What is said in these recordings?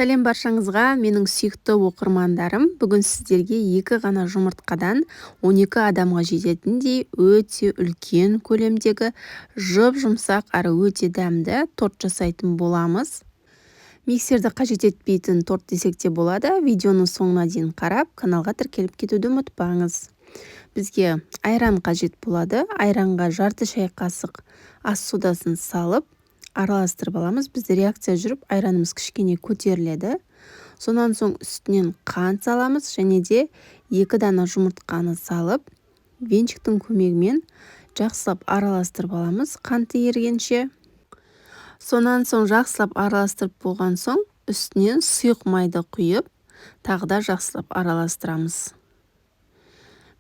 Сәлем баршаңызға, менің сүйікті оқырмандарым. Бүгін сіздерге екі ғана жұмыртқадан 12 адамға жететіндей өте үлкен көлемдегі жұп-жұмсақ әрі өте дәмді торт жасайтын боламыз. Миксерді қажет етпейтін торт десек те болады. Видеоны соңына дейін қарап, каналға тіркеліп кетуді ұмытпаңыз. Бізге айран қажет болады. Айранға жарты шай қасық ас содасын салып, араластырып аламыз. Бізде реакция жүріп, айранымыз кішкене көтеріледі. Сонан соң үстінен қант саламыз және де 2 дана жұмыртқаны салып, венчиктің көмегімен жақсылап араластырып аламыз қанты ерігенше. Сонан соң жақсылап араластырып болған соң үстінен сұйық майды құйып, тағы да жақсылап араластырамыз.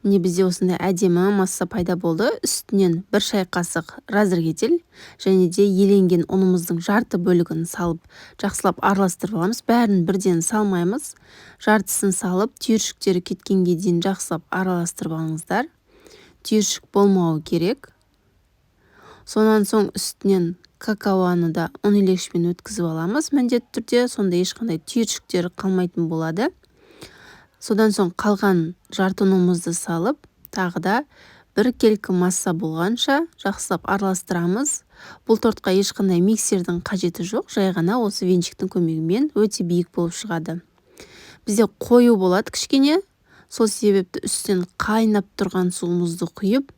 Міне, бізде осындай әдемі масса пайда болды. Үстінен 1 шай қасық разрыхлитель және де еленген ұнымыздың жарты бөлігін салып, жақсылап араластырып аламыз. Бәрін бірден салмаймыз. Жартысын салып, түйіршіктері кеткенге дейін жақсылап араластырып алыңыздар. Түйіршік болмауы керек. Сонан соң үстінен какаоны да ұн илегішпен өткізіп аламыз міндетті түрде, сонда ешқандай түйіршіктері қалмайтын болады. Содан соң қалған жарты ұнымызды салып, тағы да біркелкі масса болғанша жақсылап араластырамыз. Бұл тортқа ешқандай миксердің қажеті жоқ, жай ғана осы венчиктің көмегімен өте биік болып шығады. Бізде қою болады кішкене, сол себепті үстінен қайнап тұрған суымызды құйып,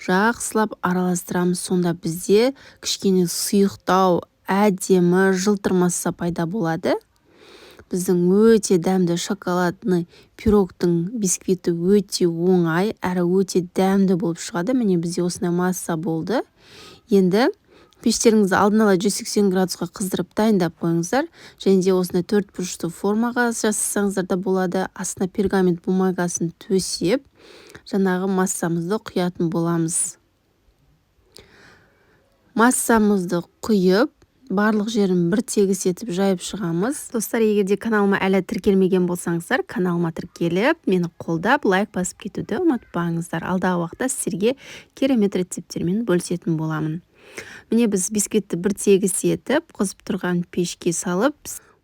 жақсылап араластырамыз. Сонда бізде кішкене сұйықтау, әдемі жылтыр масса пайда болады. Біздің өте дәмді шоколадный пирогтың бисквиті өте оңай әрі өте дәмді болып шығады. Міне, бізде осындай масса болды. Енді пештеріңізді алдын ала 180 градусқа қыздырып дайындап қойыңыздар. Және де осындай төрт бұрышты формаға жасасаңыздар да болады. Астына пергамент бумагасын төсеп, жаңағы массамызды құятын боламыз. Массамызды құйып, барлық жерін бір тегіс етіп жайып шығамыз. Достар, егер де каналыма әлі тіркелмеген болсаңыздар, каналыма тіркеліп, мені қолдап, лайк басып кетуді ұмытпаңыздар. Алдағы уақытта сіздерге керемет рецепттермен бөлісетін боламын. Міне, біз бисквитті бір тегіс етіп, қызып тұрған пешке салып,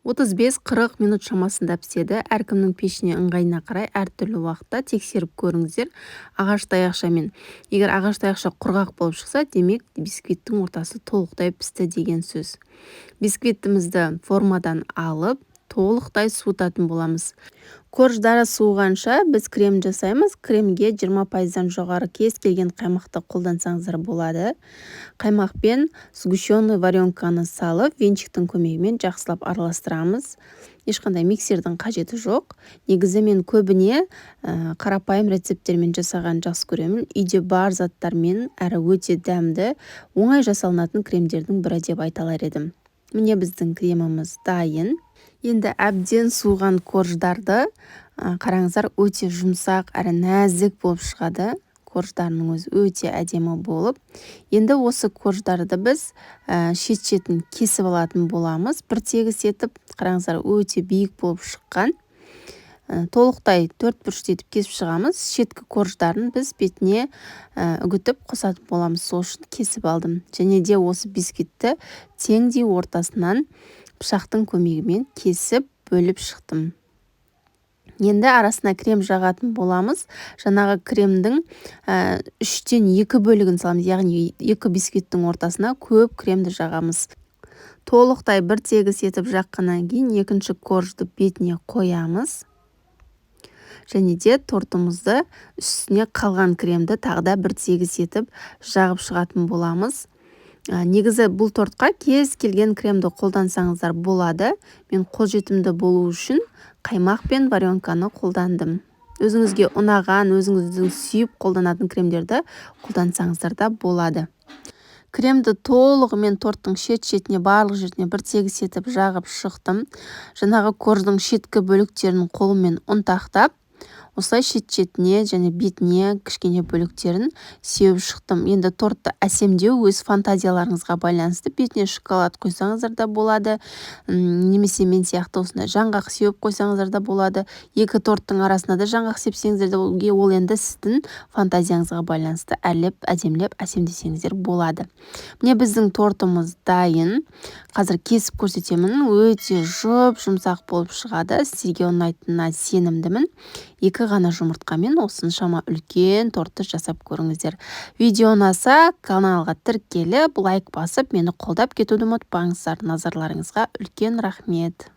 35-40 минут шамасында піседі. Әркімнің пешіне ыңғайына қарай әртүрлі уақытта тексеріп көріңіздер ағаш таяқшамен. Егер ағаш таяқша құрғақ болып шықса, демек бисквиттің ортасы толықтай пісті деген сөз. Бисквитімізді формадан алып, толықтай суытатын боламыз. Корждары суығанша біз крем жасаймыз. Кремге 20%-дан жоғары кез келген қаймақты қолдансаңыздар болады. Қаймақпен сгущенный варенканы салып, венчиктің көмегімен жақсылап араластырамыз. Ешқандай миксердің қажеті жоқ. Негізі мен көбіне қарапайым рецепттермен жасаған жақсы көремін. Үйде бар заттармен әрі өте дәмді, оңай жасалынатын кремдердің бірі деп айта алар едім. Міне, біздің креміміз дайын. Енді әбден суыған корждарды қараңыздар, өте жұмсақ әрі нәзік болып шығады. Корждарының өзі өте әдемі болып. Енді осы корждарды біз шет-шетін кесіп алатын боламыз. Бір тегіс етіп, қараңыздар, өте биік болып шыққан. Толықтай төрт бұрышты етіп кесіп шығамыз. Шеткі корждарын біз бетіне үгітіп қосатын боламыз. Сол үшін кесіп алдым. Және де осы бисквитті теңдей ортасынан пышақтың көмегімен кесіп бөліп шықтым. Енді арасына крем жағатын боламыз. Жаңағы кремдің 2/3 бөлігін саламыз, яғни екі бисквиттің ортасына көп кремді жағамыз. Толықтай бір тегіс етіп жаққаннан кейін екінші коржды бетіне қоямыз. Және де тортымызды үстіне қалған кремді тағы да бір тегіс етіп жағып шығатын боламыз. Негізі бұл тортқа кез келген кремді қолдансаңыздар болады. Мен қолжетімді болу үшін қаймақ пен варенканы қолдандым. Өзіңізге ұнаған, өзіңіздің сүйіп қолданатын кремдерді қолдансаңыздар да болады. Кремді толығымен торттың шет-шетіне, барлық жеріне бір тегіс етіп жағып шықтым. Жаңағы корждың шеткі бөліктерін қолыммен ұнтақтап, Осылай шет-шетіне және бетіне кішкене бөліктерін сеуіп шықтым. Енді тортты әсемдеу өз фантазияларыңызға байланысты. Бетіне шоколад құйсаңыздар да болады, немесе мен сияқты осындай жаңғақ сеуіп қойсаңыздар да болады. Екі торттың арасына да жаңғақ сепсеңіздер де, ол енді сіздің фантазияңызға байланысты әрлеп, әдемілеп әсемдесеңіздер болады. Міне, біздің тортымыз дайын. Қазір кесіп көрсетемін. Өте жұп-жұмсақ болып шығады. Сіздерге ұнайтынына сенімдімін. Екі ғана жұмыртқамен осыншама үлкен тортты жасап көріңіздер. Видео ұнаса, каналға тіркеліп, лайк басып, мені қолдап кетуді ұмытпаңыздар. Назарларыңызға үлкен рахмет.